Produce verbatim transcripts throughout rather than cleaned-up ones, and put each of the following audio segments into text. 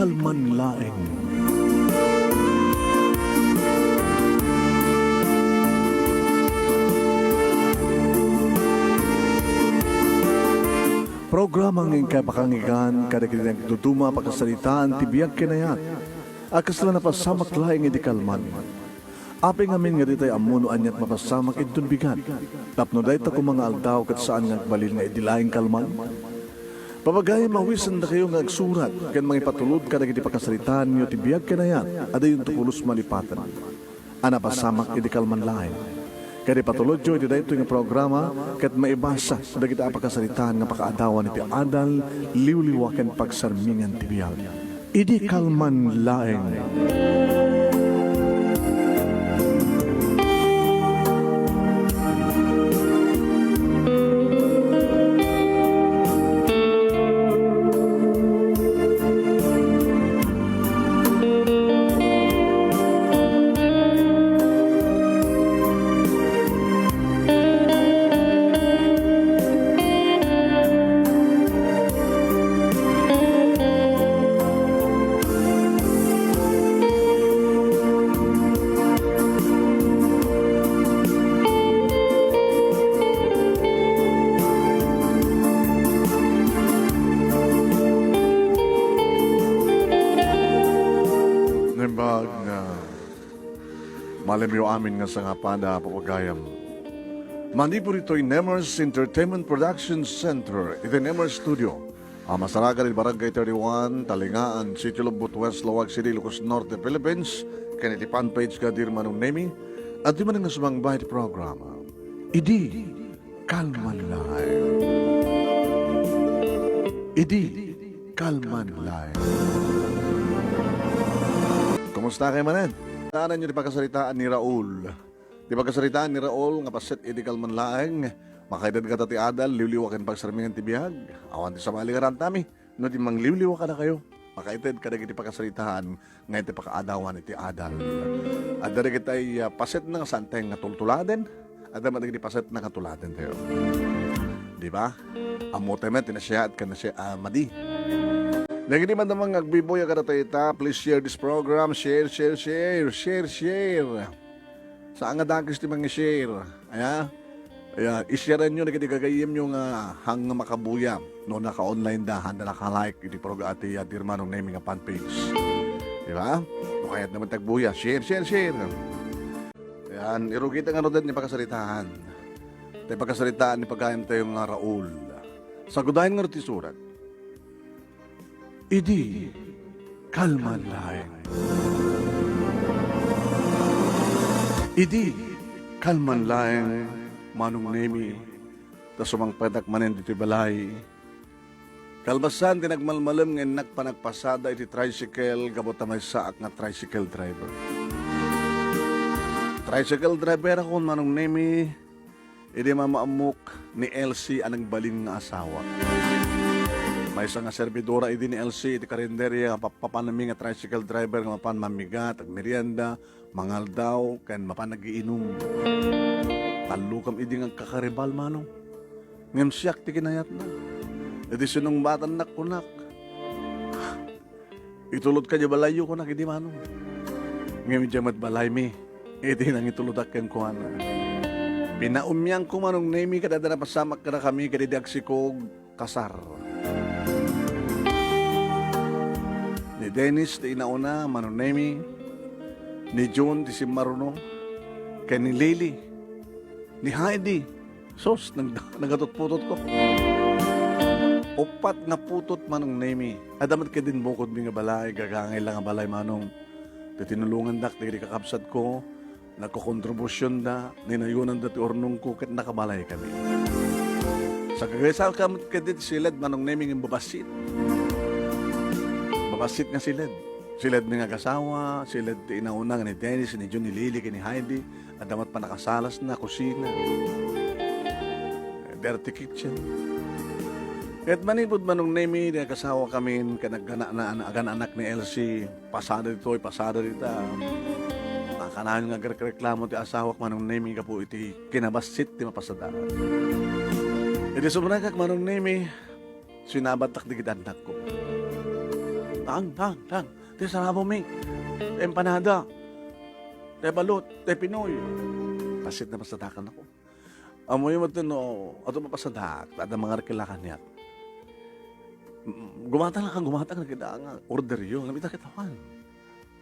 Kalman laeng. Programa nga inkay pakanggan kadagiti nagduduma a pakasaritaan ti biag ken ayat a kasla napasamak laeng idi kalman. Apay ngamin nga ditay ammo no aniat mapasamak inton bigat, tapno dayta koma nga aldaw ket saan nga agbalin nga idi laeng kalman? Papagayam, awisendakayo nga agsurat ken mangipatulod kadagiti pakasaritaanyo ti biag ken ayat a dayonto pulos malipaten a napasamak idi kalman laeng. Ket ipatulodyo iti daytoy nga programa ket maibasa dagiti a pakasaritaan nga pakaadawan iti adal, liwliwa ken pagsarmingan ti biag. Idi kalman laeng. Naimbag nga malimyo amin nga sangapada, papagayam. Manipud itoy Nemers Entertainment Production Center, iti Nemers Studio, a masarakan iti Barangay thirty-one, Talingaan, City of Butuas, Laoag City, Ilocos Norte, Philippines, ken iti fan page nga Dear Manong Nemi, adda manen nga sumangba iti programa. Idi kalman laeng. Idi kalman laeng. Kumusta kayo manen? Taananyo ti pakasaritaan ni Raul. Ti pakasaritaan ni Raul nga paset idi kalman laeng, makaitedkata ti adal, liwliwa ken pagsarmingan ti biag. Awan ti sabali nga rantami, no di mangliwliwa kadakayo, makaited kadagiti pakasaritaan nga iti pakaadawan iti adal. Adda dagitay, ah, pasetna nga saantay nga tultuladen, adda met dagiti pasetna nga tuladen tayo. Di ba? Ammo tayo met, ti nasiyaat ken nasiya-, ah, madi. Dagiti madamang nga agbibuya kadatayo ita, please share this program. Share, share, share, share, share. Saan nga dakes ti mangishare? Aya? Aya, ishareanyo dagiti gagayyemyo nga haan nga makabuya. No naka-online da, haan da naka-like iti prog-, iti, ah, Dear Manong Nemi nga fan page. Di ba? No kayatna met agbuya, share, share, share. Ayan, irugita nga rudad ni pakasaritaan. Tay pakasaritaan ni pagayam tayo nga Raul. Sagudayan nga rud ti surat. Idi kalman laeng. Idi kalman laeng, Manong Nemi, ta sumangpetak manen ditoy balay. Kalpasan ti nagmalmalem nga innak panagpasada iti tricycle gapu ta maysaak nga tricycle driver. Tricycle driver akon, Manong Nemi, idi mamaammok ni Elsie a nagbalin nga asawa. Maysa nga servidora idi ni Elsie iti karinderya, papapanami nga tricycle driver nga mapan mamigat, agmerienda, mangaldaw, ken mapan agiinum. Tallokem idi nga agkakaribal, Manong. Ngem siak ti kinayatna. Idi sinungbatannak, kunak, "Itulodka diay balayyo," kunak idi, Manong. Ngem idiay met balaymi, iti nangitulodak kenkuana. Pinaummiangko, Manong Nemi, ket adda napasamak kadakami ket idi agsikog, kasar. Ni Dennis ti inauna, Manong Nemi, ni June ti simmaruno, ken ni Lily, ni Heidi, Sus, nag-, nagatutputotko. Uppat nga putot, Manong Nemi. Adda met kadin bukodmi nga balay, gagangay la nga balay, Manong. Ti tinulongandak dagiti kakabsatko, nagkokontribusionda, ninayonanda ti urnongko, ket nakabalaykami. Sagagaysaka met kadin siled, Manong Nemi, nga babassit. Babassit nga siled. Siledmi nga agasawa, siled ti inauna nga ni Dennis, ni June, ni Lily, ken ni Heidi. Adda met pannakasalasna, kusina, dirty kitchen. Ket manipud Manong Nemi, di agasawakamin, ken agana-, na-, agan-anak ni Elsie, pasada ditoy, pasada dita. Kanayon nga agrekreklamo ti asawak, Manong Nemi, gapu iti kinabassit ti mapasadaan. Idi sumrekak, Manong Nemi, sinabatak dagiti annakko. Ang, ang, ang. Ti sarabo mi. Ti empanada. Ti balut. Ti Pinoy. Bassit a napasadakan ako. Ammoyo met no, adu a mapasadaak, ta adda mangarikila kaniak. Mm, gumatang lang ka, gumatang na kita nga order yo. Ngem ita ket awan.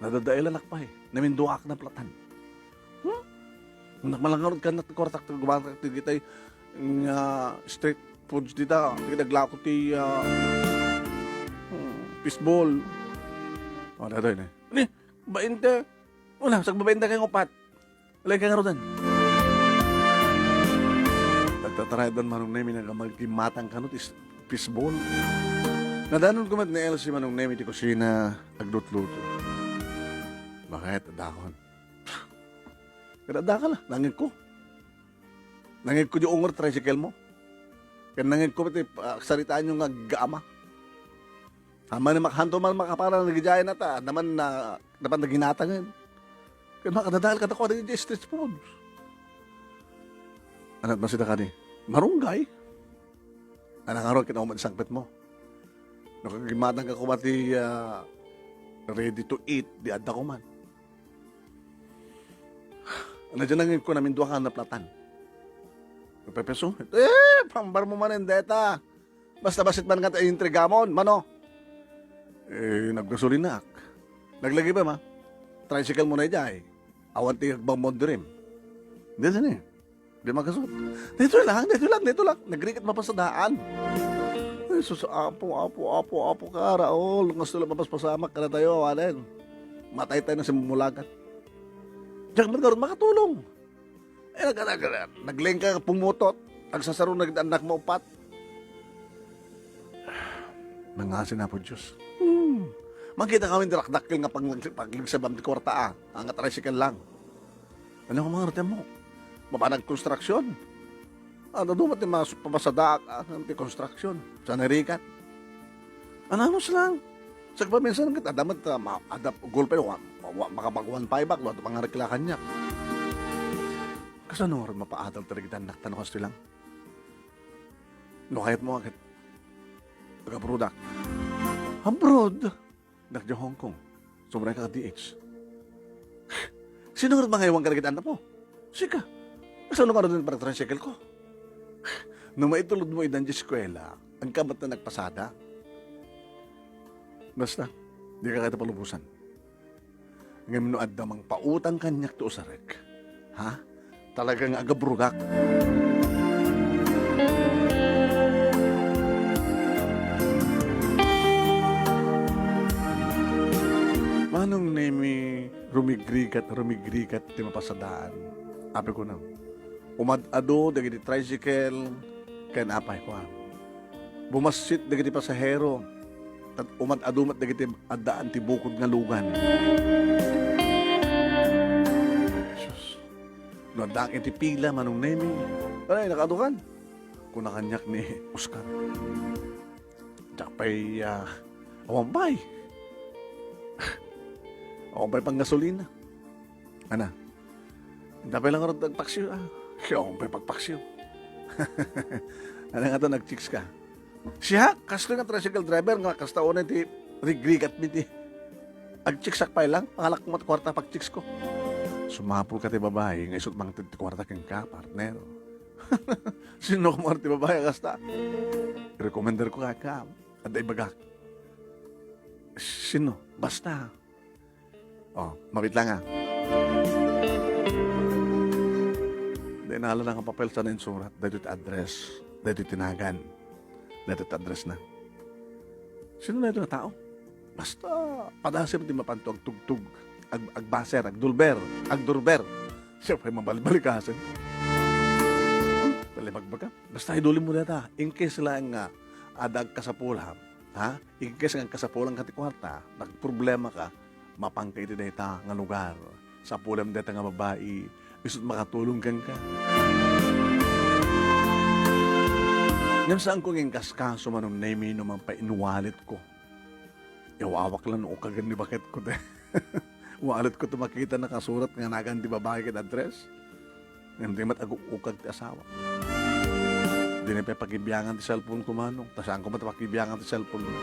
Nadadaelanak pay. Naminduaak na platan. Hmm? Nagmalangarod ka na ti kuartak, gumatang ti gitay nga street foods dita. Ti naglako ti, ah, hmm, fishball. O, daytoy na. Ni, bainte. Una, sagbabainte kay upat. Alay ka ngarudan. Nagtatarayadan Manong Nemi nga maggimatang kano ti s-, fishball. Nadanon ko met ni Elsie, Manong Nemi, ti kusina, aglutluto. Bakit? Dakon. Kada dakal, nangeg ko. Nangeg ko di ungor tricycle mo. Ken nangeg ko ti, ah, saritaan yo nga aggaama. Aman ni makahanto man makapara na gidiay na ta, naman na, napan naginatangen. Ken makadadael ka dako, di street foods. Anat masida kadi? Marunggay. Anak ngarud, kinauma ti sangpet mo. No, kagimatang ka kuma ti, ah, ready to eat, di adda kuman. Ano dyan ang ko namin duha ka naplatan? Pepeso? Eh, pambar mo manen, deta. Basta basit man nga intrigamon, mano? Eh, naggasolinaak. Naglagi pa, ma? Tricycle mo na ijay. Awan ti agbang mo dream. Di sini. Di makasud. Dito lang, dito lang, dito lang. Nagrigat mapasadaan. Ay, sus, apo, apo, apo, apo, kara, oh, lungas tuloy mapaspasamak, kada tayo, awanen. Matay tayo na sa mulagat. Diyan ka magkaroon, makatulong. Eh, nag-, nag-, nag-, naglengka, pumutot. Agsasaro na gid anak mo, upat. Nangasin, Apo Diyos. Hmm. Makita kami, dakdakkel nga pang-, paglagsabam ti kwarta, ah. Ang tricycle lang. Ano nga mga rute mo? Mabanag konstruksyon. Ano dumat ti mas-, papasadaak, ah, ti konstruksyon? Sa narikat? Anamos lang. Sagpaminsan ket adda met, ah, ma-, adda gulpe, wa, wa, makapag-one five ak, wa, pangarikla kaniak. Kasano nga ron mapaadal talaga ti annak ta no kastoy lang? No kayat mo, ket taga-abroad ak. Abroad? Nak di Hong Kong. Sobra ka D H. Sino nga mangaywan ka dagiti anak mo? Sika. Kasano nga ron pagtricycle ko? No maitulod mo idan di eskwela, agka met na nagpasada. Basta, di ka kayat palubosan. Ngem no adda mangpautang kaniak ti usarek, ha? Talaga nga agabrudak. Manong Nemi, rumigrigat, rumigrigat ti mapasadaan. Apay kunam, umad-adu dagiti tricycle ken apay, kuan. Bumassit dagiti pasahero, ket umad-adu met dagiti addaan ti bukod nga lugan. Sus, no addaak iti pila, Manong Nemi, ay, nakaadukan, kuna kaniak ni Oscar. Diak pay, ah, awan pay. Awan pay panggasolina. Ana, dapay lang ngarud agpaksiw, ah. Siya, awan pay pagpaksiw. Ana nga to, nag-chicks ka? Siya, kastoy nga tricycle driver nga kasta unay ti rigrigat mi ti. Ag-chicks ak pay lang, pangalak mo ti kwarta pag-chicks ko. Sumapul ka ti babae, nga isut mangted ti kwarta kenka, partner. Sino ka mo ti babae, kasta? Recommender ko kaka, adda ibagak. Sino? Basta. Oh, mabit lang, ah. Dayta nala nga papel, saan insurat? Daytoy ti address. Daytoy ti nagan. Daytoy ti address na. Sino na ito nga tao? Basta, padasem ti mapanto agtugtog, ag-, agbaser, agdulber, agdurber. Siya pa'y mabalbalikasen. Talibagbaga. Basta idulin mo data. In case lang nga, adda agkasapulam, ha? In case nga agkasapulan ka ti kwarta, nagproblema ka, mapanka iti dayta nga lugar. Sapulem dayta nga babai, isut makatulong kenka. Ngem saanko nga inkaskaso, Manong Nemi, no man pay in-wallet ko. Iwawak lang no ukagen ni baket ko, te. Wallet ko ti makita nakasurat nga nagan ti babai ket address. Ngem di met ag-ukag ti asawa. Dina pay pakibiangan ti cellphone ko, Manong. Ta saanko met pakibiangan ti cellphone mo.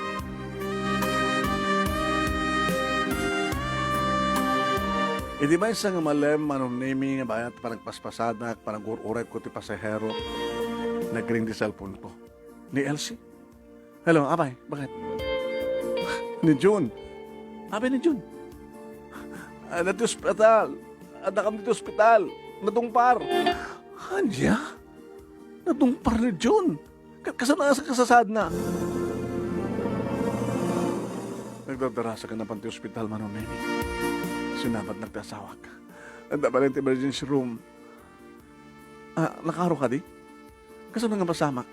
Idi maysa nga malem, Manong Nemi, nga bayat panagpaspasadak, panagur-urayko ti pasahero, nagring ti cellphone ko. Ni Elsie? Hello, apay, bakit? Ni Jun. Apay ni Jun? Adda ti ospital. Addakam ti ospital. Natungpar. Ania? Natungpar ni Jun. Ka-, kasano nga kasasaadna? Nagdardarasak a napan ti ospital, Manong Nemi. Sinabatnak ti asawak. Adda balay ti emergency room. Ah, nakaaro kadi? Kasano nga masamak?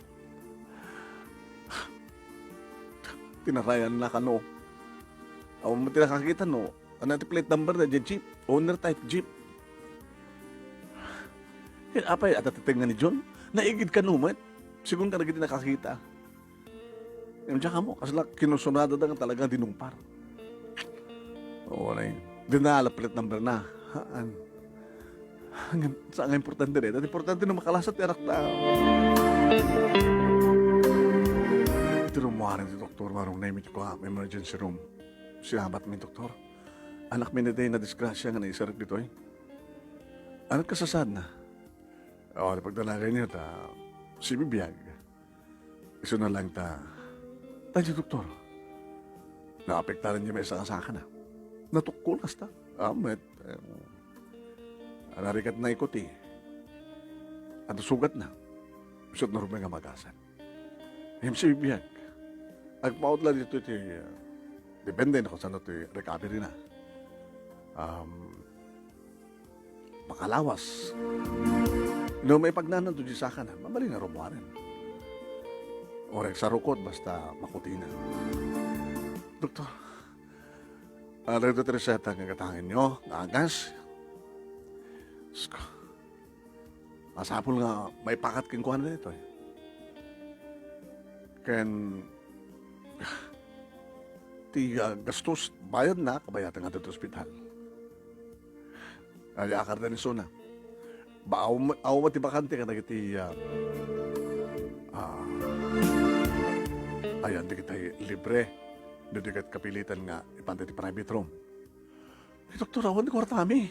Tinarayan na kano. Awan mo ti nakakita, no? Ano ti plate number na dyan, jeep? Owner type jeep. Ket apay, adda ti tengnga ni John? Naigid kano met? Sigun ka dagiti nakakita. Ngem diak ammo, kasla kinusonada da nga talaga dinungpar. Oo, nay. Di na ala plate number na. Haan. Ngem, saan nga importante dayta? Importante no makalasat ti anakta. Iti rummuaren ti doktor, Manong Nemi, ti kua, emergency room. Sinabat mi, doktor. Anakmi dayta nadisgrasya nga naisarak ditoy. Ano kasasaadna? O, ti pagdanaganyo ta sibibiag. Isuna laeng ta, ta, doktor, naapektaran ti maysa nga sakana. Natukko kasta. Ah, met, eh, narigat na ikuti. Adda sugatna. Isut' na rumeng a magasan. Ngem sibibiag. Agpautla ditoy ti, ah, depende no kasano ti recovery na. Um, makalawas. No maipagnananto ti sakana, mabalin a rummuaren. Uray sarukot basta makutina. Doktor, ah, dagiti reseta nga gatangenyo, nga agas. Sus ko. Masapul nga maipakat kenkuana daytoy. Ken ti, ah, gastos, bayadna, kabayatan nga adda ti ospital. Ay, akardan isuna. Ba, aw-, aw ti bakante kadagiti, ah, ah, ayan, dagiti libre. Dagiti ket kapilitan nga ipanta ti private room. Eh, doktor, awan ti kuartami.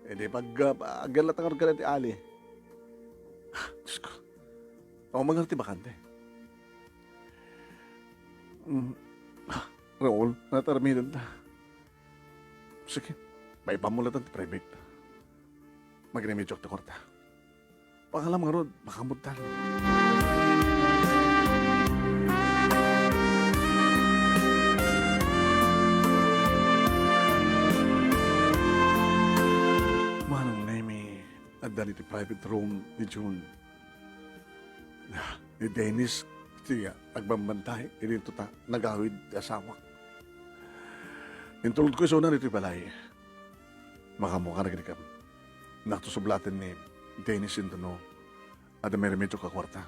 Eh, di pag, ah, agyallatang argala ti ali. Diyos ko. Awan man ti bakante. Mm. Ah, Raul, natarmiden ta. Sige, maipammulatan ti private. Magrimedyo ti kuarta. Pangalam ngarud, makamuddal. Manong Nemi, adda ditoy private room ni June. Ni Dennis, ti agbambantay, idinto ta nagawid ti asawak. Intulodko isuna ditoy balay. Makaammoka, nagrigat. Nakto sublaten ni Dennis intono adda mairemedyo a kuarta.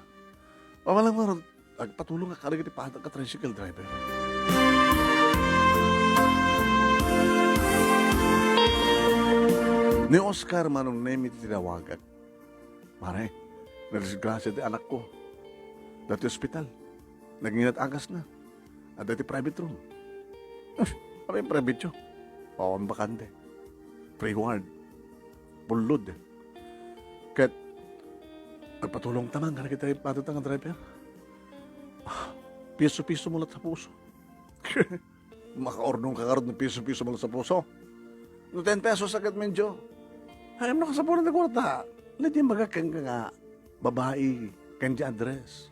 Awan la ngarud, agpatulong a kadagiti padak a tricycle driver. Ni Oscar, Manong Nemi, ti tinawagak. Pare, nadisgrasya ti anakko. Adda ti ospital. Nagingina ti agasna. Adda ti private room. Apay ti private room? Awan bakante. Free ward. Pullod. Ket agpatulongta man kadagiti padak nga driver. Ah, piso-piso mo latta sa puso. Makaurnongka ngarud no piso-piso mo latta sa puso. No ten pesos a ket medyo. Ay, no kasapulan ti kuarta. Ket imbagak kenka nga babai ken diay address.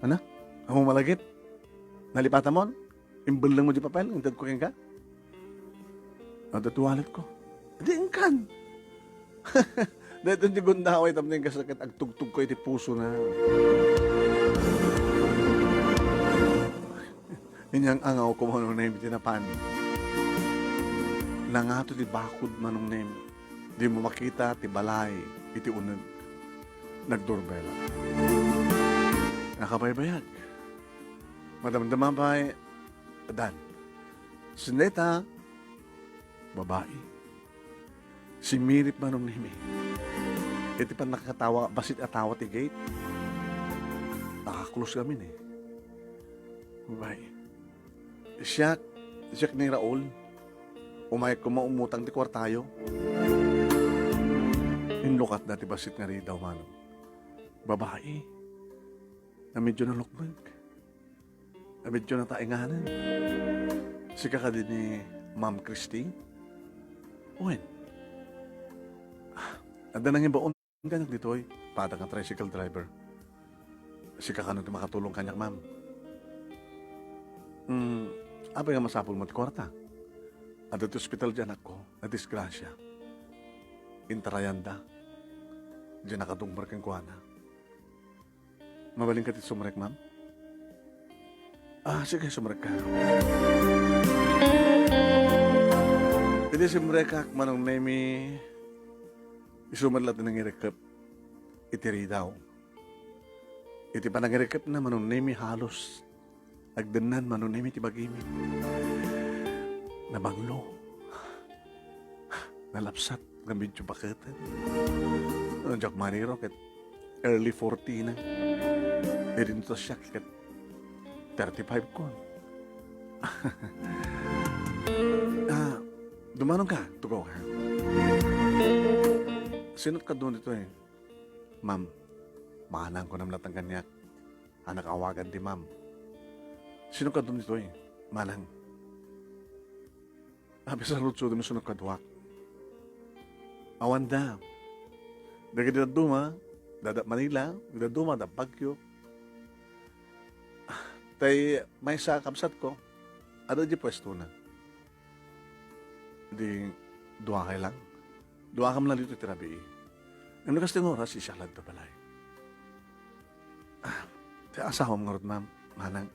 Ano? Ammom a lagip? Nalipatamon? Imbellengmo diay papel, intedko kenka? Adda ti walletko. Di inkan. Daytoy ti gundaway tapno inka sakit agtugtogko iti pusona. Inyang angawko, Manong Nemi, ti napan. Nangato ti bakud, Manong Nemi. Dimo makita ti balay iti uneg. Nagdurbela. Nakabaybayag. Madamdama pay, Dan. Sineta, babai. Similip, Manong Nemi. Iti pannakatawa, bassit a tawa ti gate. Nakaklose kami ni. Babai. Siak, siak ni Raul. Umayek koma umutang ti kuartayo. Inlukatda ti bassit nga ridaw, manong. Babai. A medyo nalukmeg. A medyo nataenganen. Sika kadi ni Ma'am Christy? Wen. Ah, adda nangibaon kaniak ditoy. Pada nga tricycle driver. Sika kano ti makatulong kaniak, ma'am? Hmm, apay nga masapulmo ti kuarta? Adda ti ospital ti anakko, nadisgrasya. Intarayanda. Diay nakadungber kenkuana. Mabalinka ti sumrek, ma'am? Ah, sige, sumrekka. Idi simrekak, Manong Nemy, isu met la ti nangirikep iti ridaw. Iti panangirikepna, Manong Nemy, halos agdennan, Manong Nemy, ti bagimi. Nabanglo. Nalapsat nga medyo baketen. No, diak maniro ket early forty na. Idinto siak ket thirty-five kon. Ah, dumanonka, tugaw ka. Sino't kadua ditoy? Ma'am, manang kunam latta kaniak. Anak awagan ti ma'am. Sino't kadua ditoy? Manang. Abisarudsodem no sino't kaduak. Awanda. Dagiti dadduma, dada Manila, dadduma, da Baguio. Tay maysa a kabsatko, adda diay puestona. Di duakay lang. Duakam lang ditoy ti rabii. Ngem no kas ti oras, siak latta balay. Ah, ti asawam ngarud, ma'am, manang,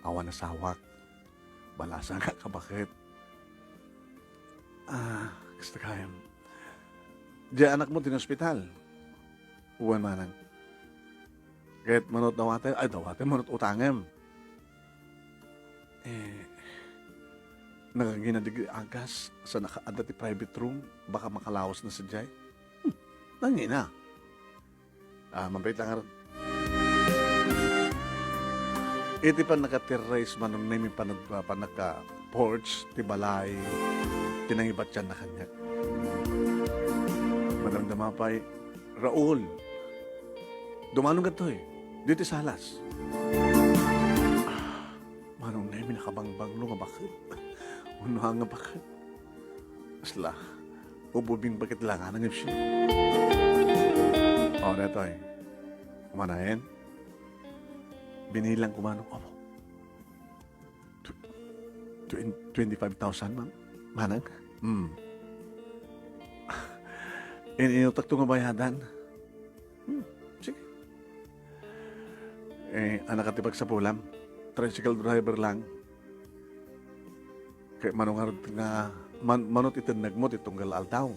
awan asawak. Balasangak a baket. Ah, kasta gayam. Diay anakmo ti naospital? Wen, manang. Ket mano ti dawatay, ay, dawatay, mano ti utangem? Eh, nagangina dagiti agas, sa nakaadda ti private room, baka makalawasna sadiay. Hmm, nangina. Ah, mabait lang ngarud. Iti pannakaterrace, Manong Nemy, panag-, ah, pannaka-porch ti balay, ti nangibatianna kaniak. Madamdama pay, Raul, dumanon kadtoy, ditoy salas. Ah, Manong Nemy, nakabangbanglo nga baket. Uno nga baket. Asla, ububing baket lang, anang ipsi. O, detoy. Kumanaen. Binilang ko, manong, opo. Tw-, twen-, twenty-five thousand, ma'am. Manang? Hmm. In-inutak to nga bayadan. Hmm, sige. Eh, anak ti pagsapulam. Tricycle driver lang. Kay mano ngarud nga, man-, mano ti tennegmo ti tunggal aldaw?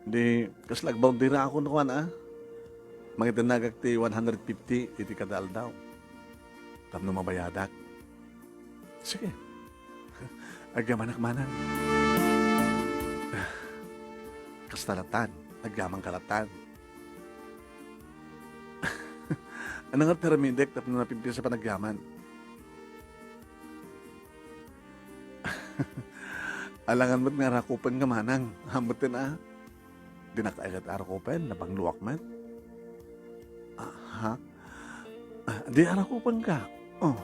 Di, kasla agboundary ako no kuan, a? Mangitennagak ti one hundred fifty iti kada aldaw. Tapno mabayadak. Sige. Agyamanak manang. Kasta latan, agyamanka latan. Ania nga ti aramidek tapno napimpisa panagyaman? Alangan met nga arakupenka manang. Hammeten a. Dinak ket arakupen, nabangloak met. Aha. Ah, di arakupenka. Oh.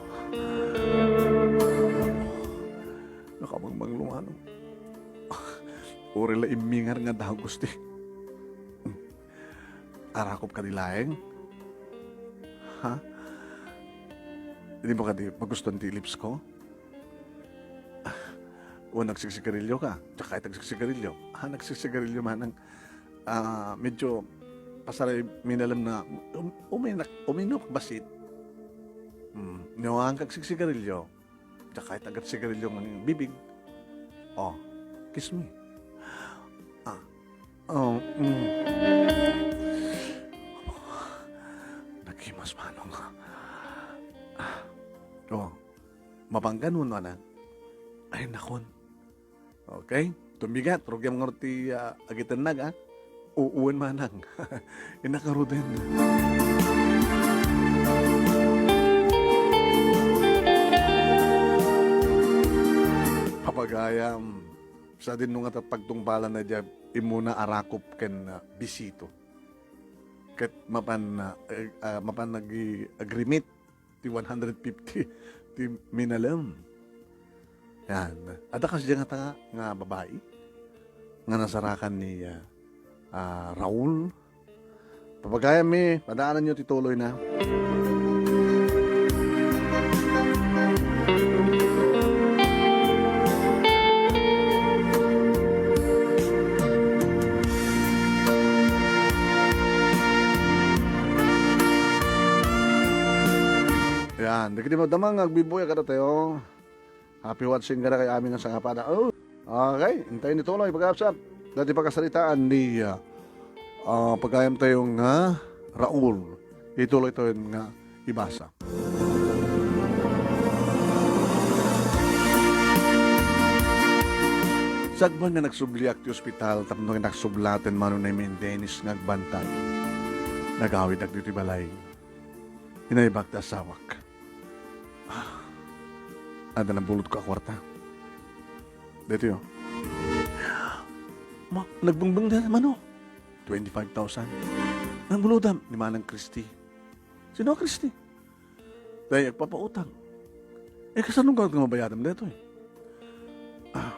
Nakabangbanglomano. Uray la immingar nga dagos ti. Arakupka di laeng? Ha? Di mo kadi magustuhan ti lips ko? O nagsigsigarilyo ka? Diak kayat agsigsigarilyo. Ah, nagsigsigarilyo manang, ah, medyo pasaray minalem na um-, uminak-, uminom bassit. Hmm, no, ang kagsigsigarilyo. Diak kayat agsigarilyo nga bibig. Oh, kiss me. Ah, oh, mm. Naghimas manong. Ah, oh, mapanggan mo, no, anak? Ay, nakon. Okay? Tumbigat, rugiam ngarud ti, ah, agitennag, ah. Uuen manang. Innak ngaruden. Pagayam, sadino nga ta pagtungpalan na diay immuna a Rakop ken, ah, Bisito. Ket mapan, ah, eh, ah, mapan nag-, agremit ti one hundred fifty ti minalem. Yan. Adda kasdiay ngata nga babai nga nasarakan ni, ah, ah, Raul. Papagayammi, padaananyo ti tuloyna. Yan, dagiti madama nga agbibuya kadatayo. Happy watching kadakayo amin nga sangapada. Oh. Okay, intayon ni tuloy pagkapsat. Dati pagkasaritaan ni, ah, ah, pagayam tayo nga Raul. Ituloy tayo nga ibasa. Sagban nga nagsubliak ti ospital tapno nagsublaten Mano Nemi ni Dennis nga agbantay. Nagawid dagiti balay. Inaybak ti asawak. Ah, adda nabulodko a kuarta. Daytoy, oh. Ma, nagbungbong da, Mano. Twenty-five thousand. Nabulodam ni Manang Christy. Sino a Christy? Daytoy, agpapautang. Eh, kasano nga mabayadam daytoy? Ah,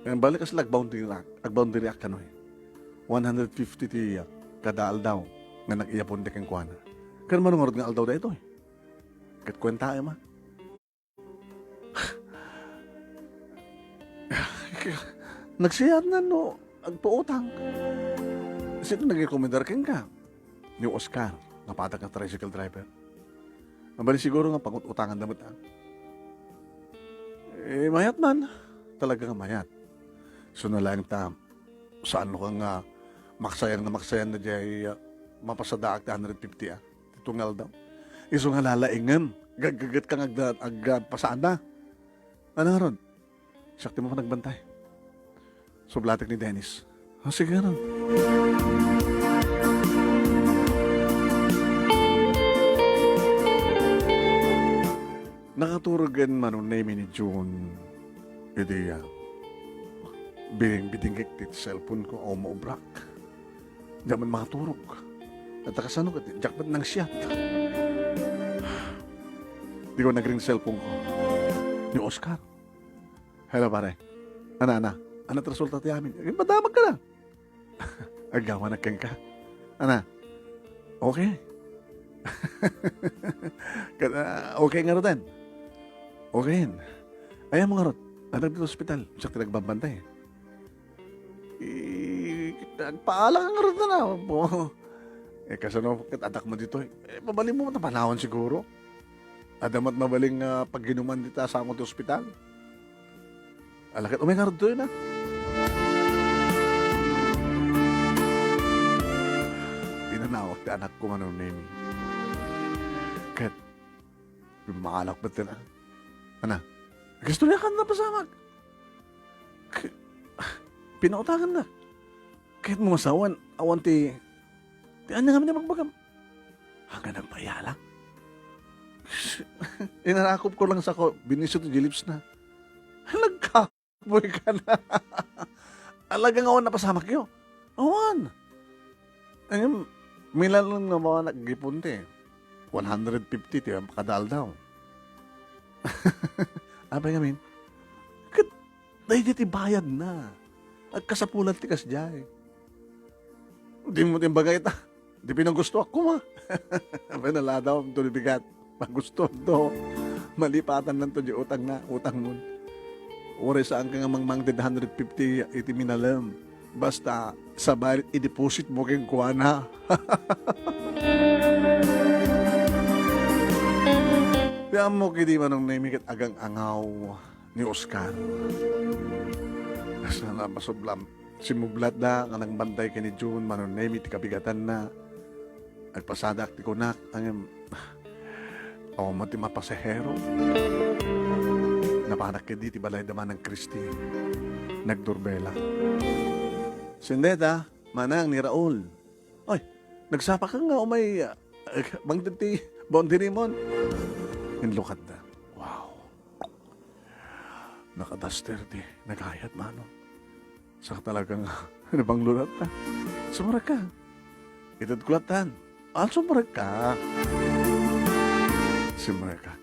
eh, balik kasla agboundary ak, agboundary ak kano, eh. One hundred fifty ti, ah, kada aldaw nga nag-iyapon ti kenkuana. Ken Mano ngarud nga aldaw daytoy? Ket kuentaem, ah. Nagsiatna no agpautang. Sino nagrekomendar kenka? Ni Oscar, napadak nga tricycle driver. Mabalin siguro nga pangut-utanganda met, ah. Eh, mayat man. Talaga nga mayat. Isu na laeng ta, saan no ka nga maksayan nga maksayan na diay, ah, mapasadaak ti hundred fifty, ah. Ti tungal daw. Isu nga lalaingem. Gaggaget ka nga agda-, agpasada. Ano nga ron? Siak ti mapan agbantay. Sublatek ni Dennis. Ah, sige ron. Nakaturogen Mano Nemi ni June iti, ah, biding-bidingkek ti cellphone ko, awan maubrak. Diak man makaturog. Ket ta kasano ket diak met nangsiat. Di ko nagring cellphone ko. Ni Oscar. Hello, pare. Ana, ana. Ania ti resulta ti amin? Eh, madamag ka na. Agyaman kenka. Ana. Okay. Ket, ah, okay ngaruden. Okay. Ayanmo ngarud. Adda ditoy ospital. Siak ti nagbabantay. Eh, agpaala ka ngarud na. Eh, kasano ket adda met ditoy? Eh, mabalinmo ta panawen siguro. Adda met mabalin nga pagginuman dita sango ti ospital. Ala ket umay ngarud toy na. Pinanawak ti anakko, Mano Nemi. Ket pimmaalak met na. Ana, agistoryakan na pasamak. K-, pinautangan na. Ket mo masawan, awan ti, ti ania ngamin ti bagbagam? Hanggang nagpaiyalang. Inarakop ko lang sa ko, binisyo ti lips na. Nagkapoy ka na. Alaga nga awan napasamakyo. Awan. Ayun, milan lang nga mga naggipon ti. One hundred fifty ti kada aldaw. Apay ngamin? Ket, daydi ti bayad na. Agkasapulan ti kasdiay. Di mo timbaga ita. Di pinagustuak koma. Apay naladaw, to bigat. Magusto to. Malipatan lang to di utang na, utang mo. Uray saan ka nga mangmangted hundred fifty iti minalem. Basta, sabay i-deposit mo kenkuana. Ti ammok idi Manong Nemi ket agang-angaw ni Oscar. Sana masublam. Simmublatda nga nangbantay ken ni June, Manong Nemi ti kabigatanna. Agpasadak ti kunak, ngem awan met ti mapasahero. Napanak ketdi ti balayda Manang Christy. Nagdurbelak. Sendeta, manang ni Raul. Oy, nagsapa ka nga umay, ah, bangted ti boundary mon. Inlukatda. Wow. Nakadaster ti nagayat, Manong. Saka talaga nga, nabanglo latta. Sumrekka. Itedko lattan. Ah, sumrekka. Sumrekka.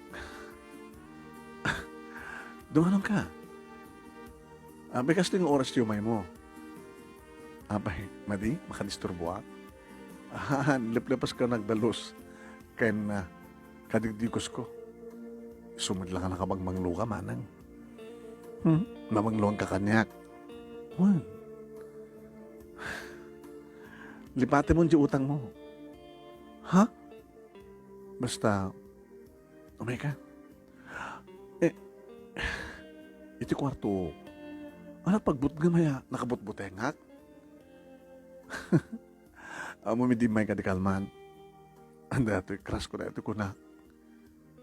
Dumanonka. Apay, kastoy nga oras ti umaymo? Apay, madi, makadisturboak? Ah, leplepaska nagdalus. Ken, ah, kadigdigusko. Isu met la nga nakabangmangloka, manang. Hmm? Mabangloanka kaniak. Wen. Lipatemon ti utangmo. Ha? Basta, umayka. Eh, iti kuarto, anak pagbutngem aya, nakabutbutengak? Ammom idi immayka ti kalman. Anda toy crush ko daytoy kuna.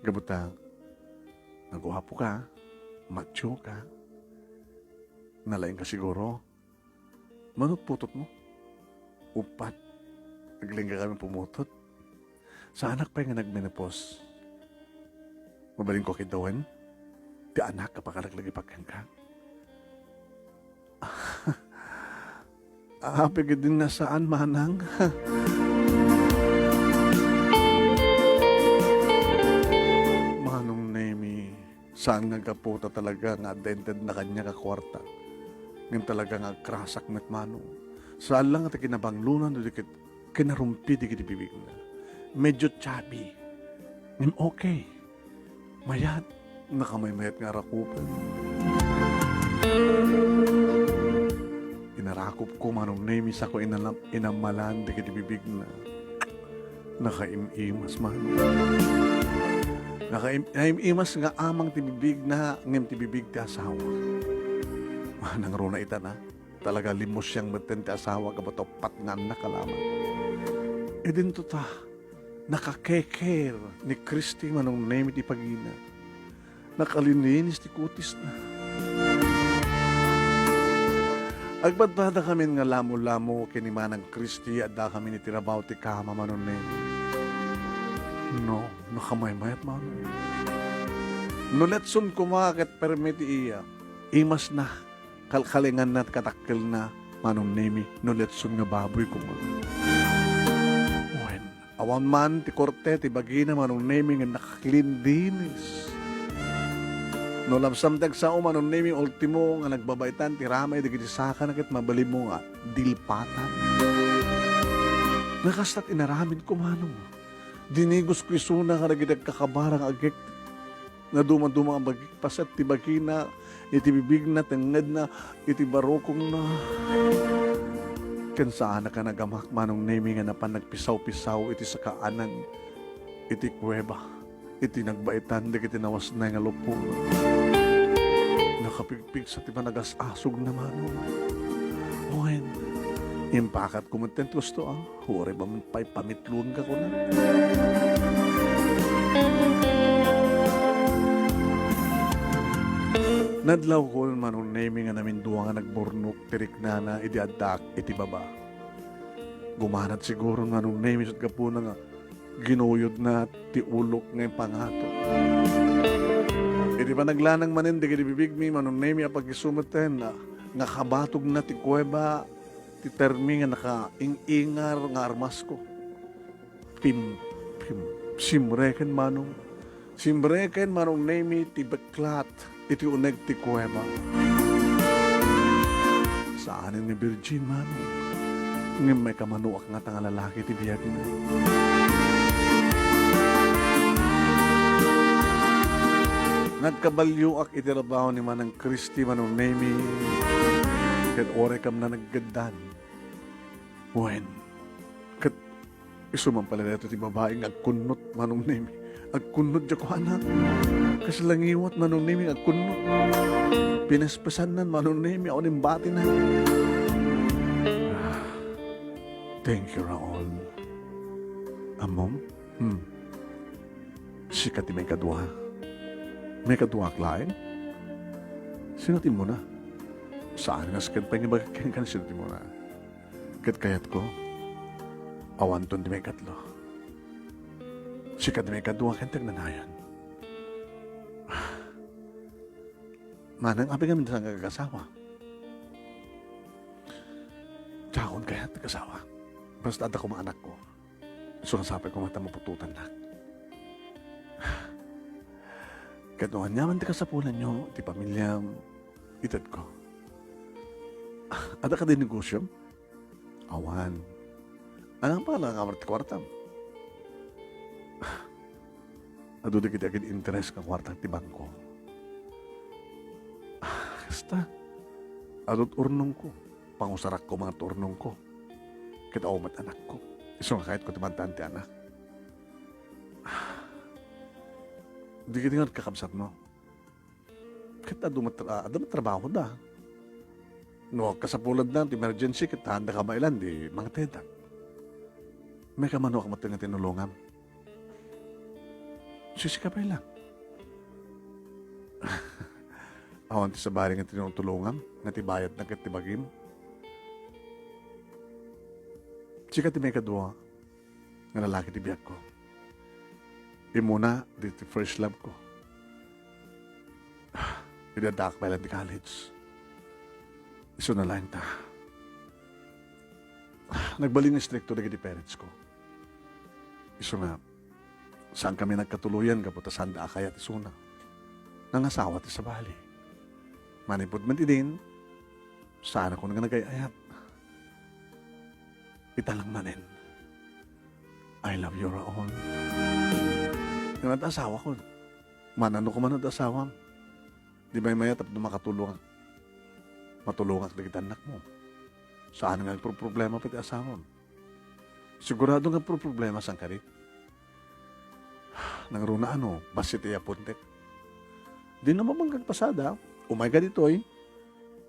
Gapu ta, naguapoka, machoka, nalaingka siguro. Manutputotmo. Uppat, aglinggakami pumutot. Saanak pay nga nagmenopause. Mabalinko a kitaen ti anak a pakalaglagipak kenka. Apay ketdin nga saan, manang? Manong Nemi, saan nga gapu ta talaga nga adda intedna kaniak a kuarta. Ngem talaga nga agcrush-ak met, manong. Saan la nga ti kinabanglonan no di ket kinarumpi dagiti bibigna. Medyo chubby. Ngem okay. Mayat, nakamaymayat nga arakupen. Inarakupko, Manong Nemi, sako inanam-, inamalan dagiti bibigna. Nakaim-imas, Manong. Nakaim-, naim-imas nga amang ti bibigna, ngem ti bibig ti asawa. Manang runa ita na. Talaga, limusiang metten ti asawa gapu ta uppat nga annak a laeng. Idinto ta, naka-care-care ni Christy Manong Nemi ti bagina. Nakalininis ti kutisna. Agpadpadakamin nga lamo-lamo ken ni Manang Christy, addakamin iti rabaw ti kama Manong Nemi. No, nakamaymayat Manong. No letson koma ket permi ti iya, imasna. Kalkalinganna ti katakkelna, Manong Nemi, no letson nga baboy koma. Wen, awan man ti korte ti bagina, Manong Nemi, nga nakaklin dinis. No labsam ti agsao, Manong Nemi, ultimo nga nagbabaetan ti ramay dagiti sakana ket mabalinmo nga dilpatan. Nga kasta ti inaramidko, Manong. Dinigosko isuna kadagiti agkakabara nga agek-, nga dumaduma a bagik, paset ti bagina, iti bibigna, tengngedna, iti barukongna. Ken saanak a nagamak, Manong Nemi, nga napan nagpisaw-pisaw iti sakaanan iti kuweba, iti nagbaetan dagiti nawasnay nga lupona. Nakapigpigsa ti panagas-asogna, Manong. Wen, impakatko metten ti husto, a. Uray man pay pamitluenka kuna. Nadlawkon, Manong Nemi, nga namindua nga nagburnok ti riknana idi addaak iti baba. Gumanat siguro, Manong Nemi, ket gapuna nga ginuyodna ti ulok nga impangato. Idi panaglanang manen dagiti bibigmi, Manong Nemi, a pagisu metten, a, nga kabatogna ti kuweba, ti termi nga nakaing-ingar nga armasko. Pim-, pim-, simreken, Manong. Simreken, Manong Nemi, ti beklat iti uneg ti kuweba. Saanen nga virgin, Manong. Ngem maikamanuak ngata nga lalaki ti biagna. Nagkabalioak iti rabaw ni Manang Christy, Manong Nemi, ket uray kamna naggeddan. Wen, ket isu man pay daytoy ti babai nga agkunnot, Manong Nemi. Agkunnot diay kuana. Kasla ngiwat, Manong Nemi, agkunnot. Pinespesannan, Manong Nemi, awan imbatina. Ah, thank you, Raul. Ammom? Hmm. Sika ti maikadua. Maikaduaak laeng? Sino ti immuna? Saan nga sika pay nga ibagak kenka sino ti immuna? Ket kayatko, awanton ti maikatlo. Sika ti maikadua ken ti agnanayon. Manang, apay ngamin ti saan nga agasawa? Diakon kayat ti agasawa. Basta adda koma anakko. Isu nga sapay koma ta maputotannak. Ket no aniaman ti kasapulanyo, ti pamiliam, itedko. Adda kadi negosiom? Awan. Ania pay nga aramid ti kuartam? Adu dagiti agin-interes nga kuarta ti bangko. Kasta, adut urnongko. Pangusarakko met urnongko. Ket awan met anakko. Isu nga kayatko ti maaddan ti anak. Dagiti nga kakabsatmo. Ket adu met, ah, adda met trabahoda. No kasapulanna ti emergency, ket haanda ka mailanda, di mangtedak. Maikamanuak met nga tinulongam. Sisika pay lang. Awan ti sabali nga tinutulongam, nga ti bayadna ket ti bagim. Sika ti maikadua nga lalaki ti biagko. Immuna, di ti first love ko. Idi addaak pay lang ti college. Isuna laeng ta. Nagbalin nga istrikto dagiti parents ko. Isu nga, saan kami nagkatuloyan gapu ta saanda a kayat isuna. Nangasawa ti sabali. Manipud met idin, saan a kun nga nagay-ayat. Ita lang manen. I love you, Raul. Nga asawakon. Mananok man asawam. Di maymayat tapno makatulongak. Matulongak dagiti annakmo. Saan nga agproproblema pay ti asawam. Sigurado nga agproproblema saan kadi. Nangruna ano, bassit ti iyapontek. Di na mabangkag pasada, umay ka ditoy.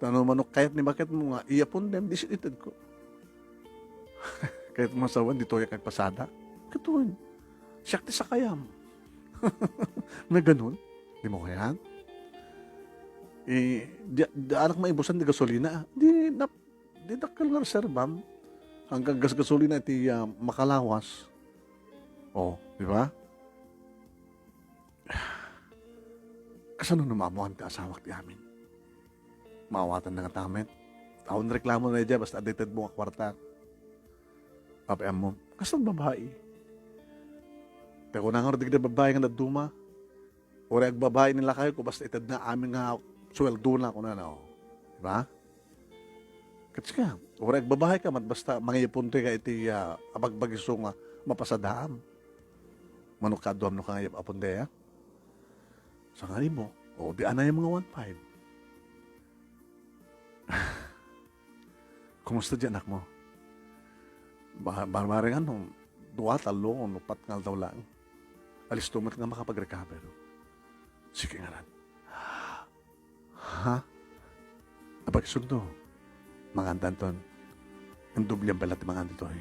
Ta no manok kayat ni baketmo nga iyapontem, di itedko. Kayatmo asawam, ditoy agpasada. Katoy. Siak ti sakayam. Nga ganun. Di mo kayat? Eh, di, di anak maibusan di gasolina. Di, nap-, di dakkel nga reservam. Hanggang gas gasolina iti, ah, makalawas. Oh, di ba? Kasano no maammoan ti asawak ti amin? Maawatanna ngata met. Awan reklamona idiay, basta adda itedmo nga kuarta. Apay ammo, kasla babai. Ti kuna ngarud dagiti babai nga dadduma, uray agbabai ni lakayko, basta itedna amin nga suweldona, kunana, oh. Di ba? Ket sika, uray agbabai ka met, basta mangiyapontoy ka iti, ah, abagbagiso nga mapasadaam. Manok kaduam no kangayab a pundea? Sangaribo. O, di anay nga one five. Kumusta di anakmo? Ba-, barbarengan no dua, tallo, no pat nga aldaw laeng. Alisto met nga makapag-recover. Sige ngaran. Ha? Apay isunto? Mangandanton. Ang doble ang balat ti mangan ditoy.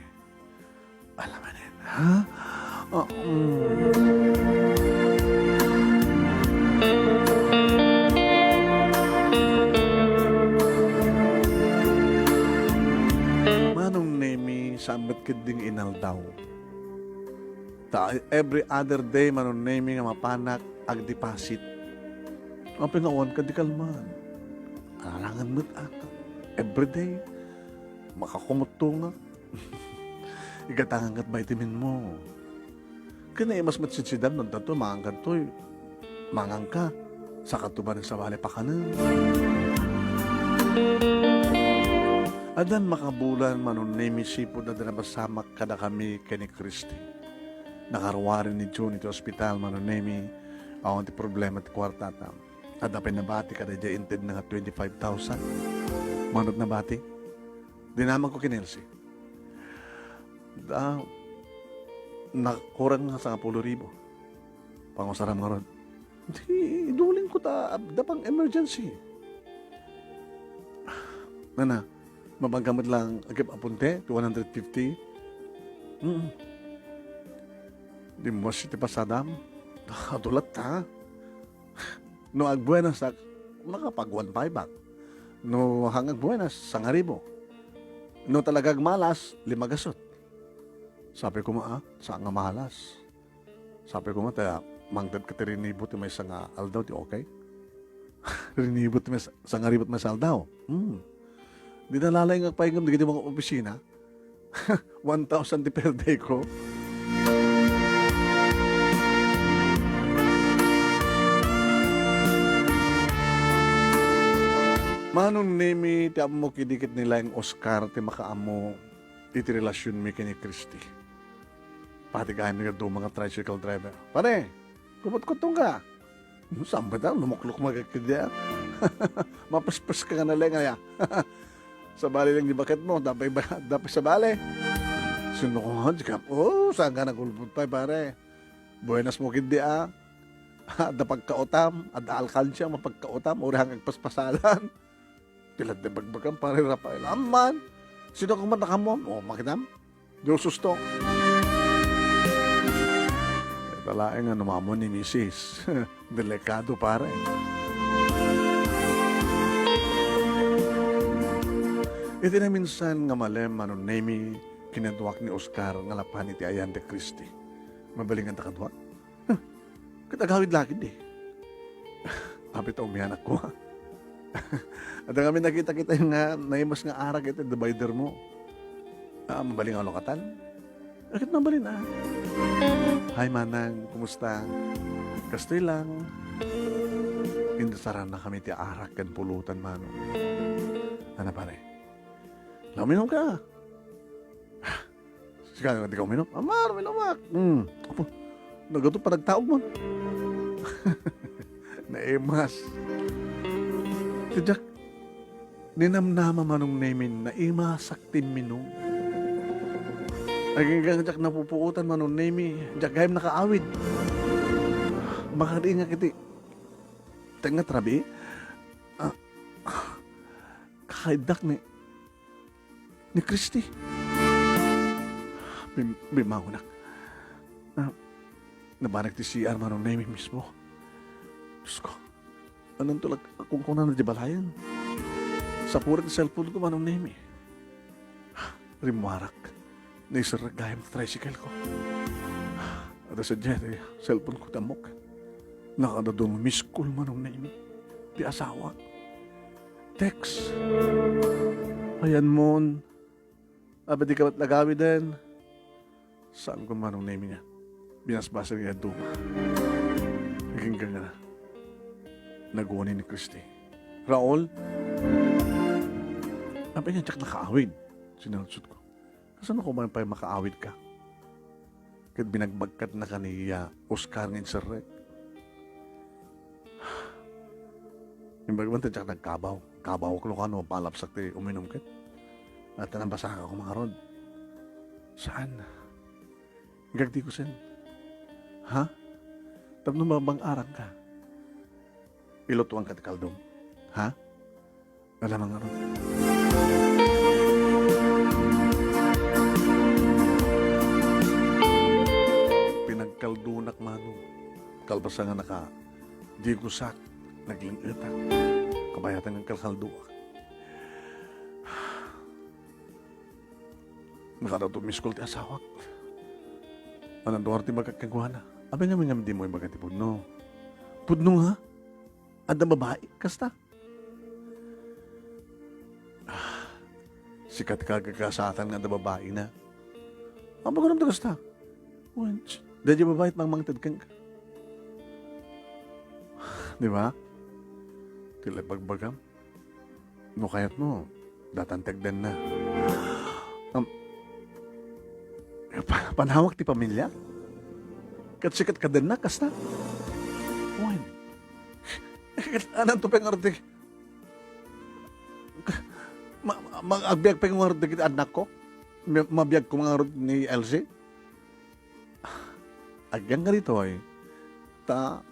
Alamanen, ha? Ah, mm. Manong Nemi, saan met ketdi nga inaldaw? Ta every other day, Manong Nemi, nga mapanak agdeposit. Apay nga awan ka di kalman. Arangan met ata. Every day, makakumutto nga. Igatangan kat vitamin mo. Kaya mas matsidsidan, no, dato, mangan ka toy. Mangan ka. Saka tuba nagsabali pa kanen. Adan makabulan, Manong Nemi, sipud adda napasamak kadakami ken ni Christy. Nakaruaren ni June iti ospital, Manong Nemi, awan ti problema ti kuartata. Adda pay nabati kada idiay intedna nga twenty-five thousand. Manok nabati, dinamagko ken Elsie. Da, nakurang nga sangapulo ribu. Pangusaram ngarud. Di, idulingko ta, adda pang emergency. Nana, mabangka met lang agip apunte, ti one hundred fifty. Mm. Di mo si ti pasadam. Adulat ta. No agbuenas ak, makapag one five ak. No hang agbuenas, sangaribo. No talaga agmalas, lima gasut. Sabi ko ma, ah, saan nga malas? Sabi ko ma, ta mangted ka ti rinibo ti maysa nga aldaw ti okay? Rinibot met, sangaribot met sa aldaw. Hmm. Di nalalaing agpaingem dagiti mga opisina. One thousand ti per day ko. Manong Nemi, ti ammok idi ket ni Laeng Oscar ti makaammo iti relasionmi ken ni Christy. Pati gayam nga duma nga tricycle driver. Pare, kumutkutong ka. Saan ba ta? Lumuklok magkakadya. Mapaspes ka nga na lang, aya. Sabali lang di baket mo, dapat ba, dapat sabali. Sino ko nga, di ka, oh, saan ka nagulpot pa, pare? Buenas mo kindi, ah. Adda pagkautam, adda alkansya, mapagkautam, uri hang agpaspasalan. Ti ladde bagbagam, pare Rafael. Amman, sino ka man nakamon? O, makitam? Dios susto. Ita laeng nga numamon ni misis. Delikado, pare. Iti naminsan nga malem, Manong Nemi, kinaduak ni Oscar nga lapan iti ayan ti Christy. Mabalingan ta kaduak? Huh, ket agawid la ketdi. Apay ta umianakko, a. Adda ngamin nakita-kita nga naimas nga arak iti divider mo. Ah, mabalin nga lokatan? Ket mabalin, a. Hi, Manang. Kumusta? Kastoy lang. Indasarannakami ti arak ken pulutan, Manong. Ano, pare? Uminom ka? Sika nga di ka uminom? Amar, uminom ak. Hmm. Apo, nagato panagtaog mo. Naimas. Ti Jack, ninamnama, Manong Nemi, naimasak ti imminum. Aginggang Jack napupuotan, Manong Nemi. Jack, gayam nakaawid. Makariingak iti tengnga ti rabii. Ah, kakaiddak ni ni Christy. Bim-, bimmangonak. Ah, nabanek ti C R, Manong Nemi mismo. Diyos ko, ananto la kunkunana ti balayan? Sapurit ti cellphone ko, Manong Nemi. Rimmuarak. Naiserrek gayam ti tricycle ko. Adda sadiay ti cellphone ko, tammok. Nakadadua nga miss call, Manong Nemi. Ti asawa. Text. Ayanmon. Apay dika met agawiden? Saanko, Manong Nemi, nga binasbasol nga duma. Agingga nga naguni ni Christy. Raul? Apay nga diak nakaawid? Sinaludsodko. Kasano koma pay makaawidka? Ket binagbagkatnaka ni, ah, Oscar nga inserrek. Imbag man ti diak nagkabaw. Kabawak no kano, palapsak ti uminom ket. At nabasaka koma ngarud. Saan? Agdigusen. Ha? Tapno mabang-arangka. Ilutuanka ti kaldom. Ha? Alamang ngarud. Pinagkaldonak, Manong. Kalpasan nga naka, digusak, nagling-etak. Kabayatan nga kalkaldoak. Nakadua ti miss call ti asawak. Ananto ngarud ti ibagak kenkuana? Apay ngamin nga dimo ibaga ti pudno? Pudno nga? Adda babai kasta? Ah, sika ti kagagasaatan nga adda babaina. Apaguram ta kasta? Wen, daydiay babai ti mangmangted kenka. Di ba? Ti la ibagbagam. No kayatmo, datan ti agdenna. Am, pa-, panawak ti pamilia? Ket sika ti kadenna, kasta? Wen. Ket ananto pay ngarud ti, ma-, ma-, agbiag pay ngarud dagiti annakko? Ma-, mabiagko ngarud ni Elsie? Agyan nga ditoy, ta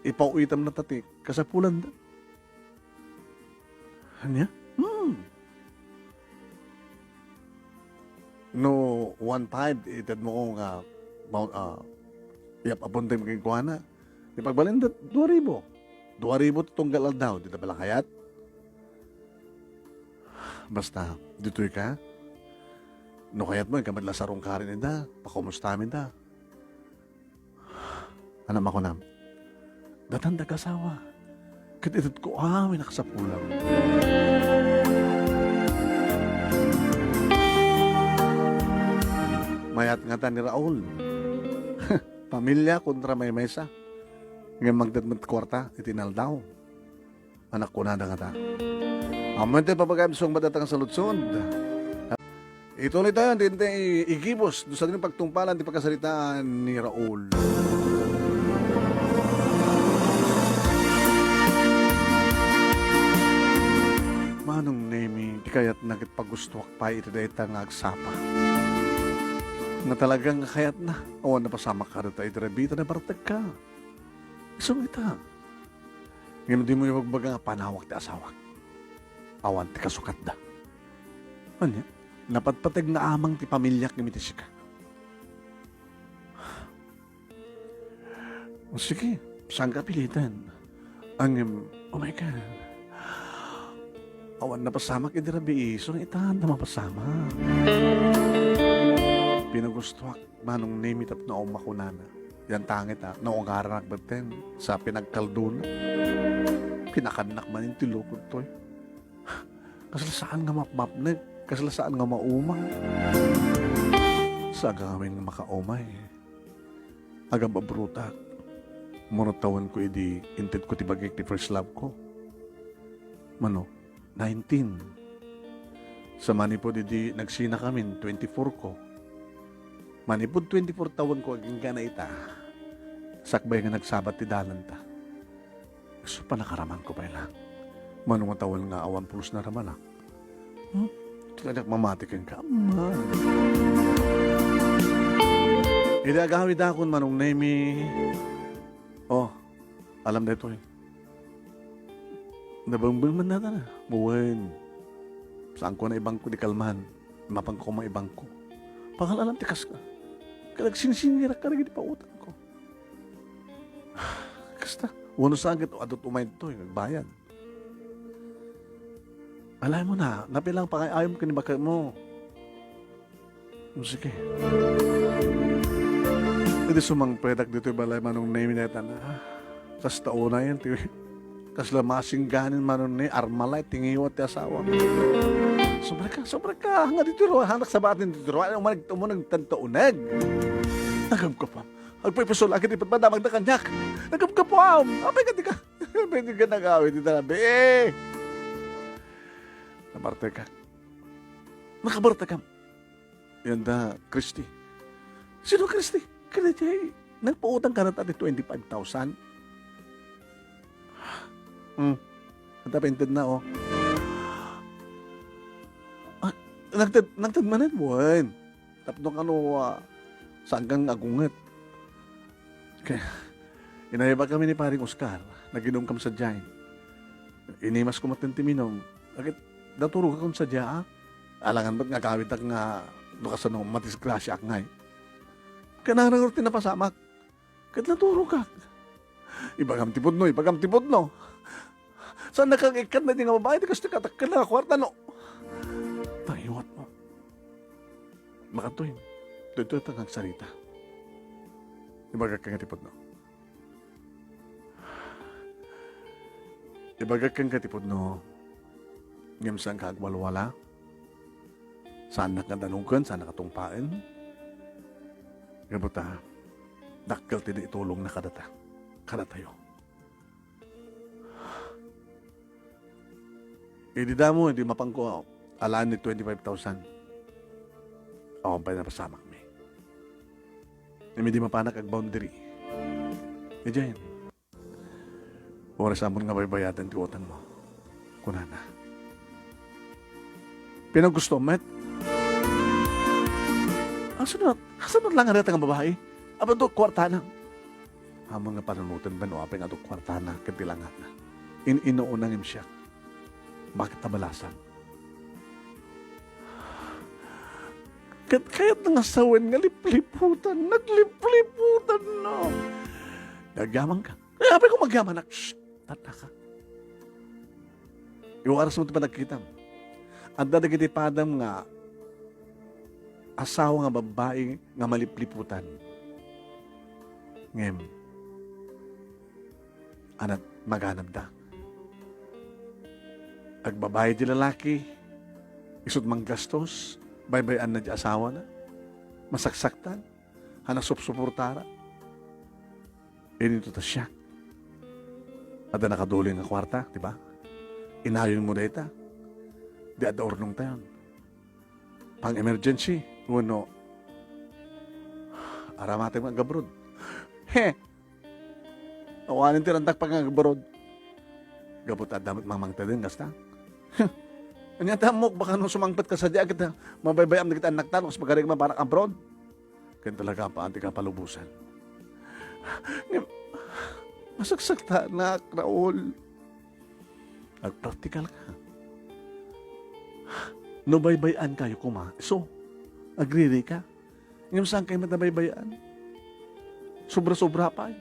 ipaw-itamna ta ti kasapulanda. Ania? Hmm. No one five, itedmo ko nga, ma-, ah, iyap-apon tayo kenkuana. Ti pagbalin, da-, dua ribu. Dua ribu ti tunggal aldaw, di ta pala kayat? Basta, ditoy ka. No kayat mo, ikamat la sarungkarin ida, pakumusta mi da. Anak makunam, datan dagiti asawa. Ket itedko amin a kasapulam. Mayat ngata ni Raul. Pamilya kontra maymaysa. Ngem mangted met kuarta iti inaldaw. Anak, kunada ngata. Ammo ti papagayam sungbat datang sa lutsod. Ituloy tayo, hindi, hindi igibos. Doon sa ating pagtungpalan, di pagkasalitaan ni Raul. Manong Nemi, ti kayatna ket pagustuak pay iti dayta nga agsapa. Nga talagang kayatna, awan napasamak kadata iti rabii ta nabartekka. Isu nga ita. Ngem dimo ibagbaga nga panawak ti asawak. Awan ti kasukatda. Ania, napatpateg nga amang ti pamiliak ngem iti sika. O sige, saanka piliten. Ngem, oh my God. Awan napasamak idi rabii, isu nga ita, ania mapasamak. Pinagustuak Manong Nemi tapno awan makunana. Yan tangit, a, naungaranak metten sa pinagkaldona. Pinakannak manen ti lukot toy. Kasla saan nga mapmapnek, kasla saan nga maumay. Sa agawin nga makaumay, agababrutak. Mano tawenko idi intedko ti bagik ti first love ko. Mano, nineteen. Sa manipud idi nagsinakamin, twenty-four ko. Manipud twenty-four tawenko agingga ita, sakbay nga nagsabat ti dalanta. Isu panakaramanko pay la. Mano nga tawen nga awan pulos naramanak. Hmm? Kaniak mamati kenka. Ama. Idi agawidakon, Manong Nemi. Oh, alam daytoy. Nabengbeng man nata na. Wen. Saanko na ibangko di kalman. Mapanko man ibangko. Pangal alam ti kaska. Ket agsinsingirak kadagiti pautangko. Kasta, wenno saan ket adu umay ditoy, nagbayad. Alaymo na, napilang pangay-ayom ken ni baketmo. O, sige. Idi sumangpetak ditoy balay, Manong Nemi, dayta na. Kasta unay ti, kasla masingganin, Manong Nemi, armalay, ti ngiwat ti asawa. Sobra ka, sobra ka. Nga ditoy ruar, anak, sabaten ditoy ruar. Ay, umanag, umanag, tanto uneg. Nagkapkapam. Agpaypasulak iti padpadamagda kaniak. Nagkapkapam. Apay ka, di ka. Apay di ka nagawid iti rabii. Nabartekak. Nakabartekam. Yan da, Christy. Sino Christy? Kada jay, nagpautang ka na ti twenty-five thousand? Hmm. Anta pinted na, oh. Ah, nagted, nagted manen, wen. Tapno kano, ah, saan kan nga agunget. Kaya, inayabak kami ni Paring Oscar, naginom kam sadiay. Inimas ko maten ti minum. Agit, naturog akon sadiay, ah. Alangan met nga agawidtak nga no kasano madisgrasiaak ngay. Kanarangor ti napasamak. Ket naturogak. Ibagam ti pudno, ibagam ti pudno. Saan nakang ikkat na di nga babae, di kastoy katakkel nga kwarta, no? Tayuat mo. Makatoy, ditoy ta agsarita. Ibagak nga ti pudno. Ibagak kenka ti pudno, ngem saanka agwalwala, saannak nga danongken, saannak nga tungpaen. Gapu ta, dakkel ti naitulongna kadata, kadatayo. Idi damo, idi mapanko, alaan ni twenty-five thousand. Awan pay napasamakmi. Ngem idi mapanak agboundary. Idiay, Oras amon nga baybayadan ti utangmo, kunana. Pinagusto met? Asunot, asunot lang nga dayta nga babai? Apan adu kuartana. Amon nga panunoten no apay nga adu kuartana ken ti langatna. In-inuuna ngem siak. Bakit ta balasang? Ket kayatna nga sawen nga lipliputan, naglipliputan, no? Nagyamanka. Kaya apay ko magyamanak, shh! Tataka. Iwarasmo ti panagkitam. Adda dagiti padam nga asawa nga babbai nga malipliputan. Ngem, anat maganabda. Agbabayad ti lalaki, isut' manggastos, baybay-anna ti asawana, masaksaktan, a nasupsuportara. Inito ta siak. Adda nakadulin nga kuarta, di ba? Inayonmo dayta. Di adda urnongtayon. Pang-emergency, wenno aramatem nga agabroad. He! Awanen ti rantak pay nga agabroad. Gapu ta adda met mangmangted kasta. Ania ti ammok, baka no sumangpetka sadiay ket mabaybay-am dagiti annakta no kas pagarik man para abroad. Ken talaga, paan ti kapalubosan. Ngem, masaksaktanak, Raul. Agpraktikal ka. No baybay-ankayo koma, isu, agriri ka. Ngem saan kayo met nabaybay-an? Sobra-sobra pay.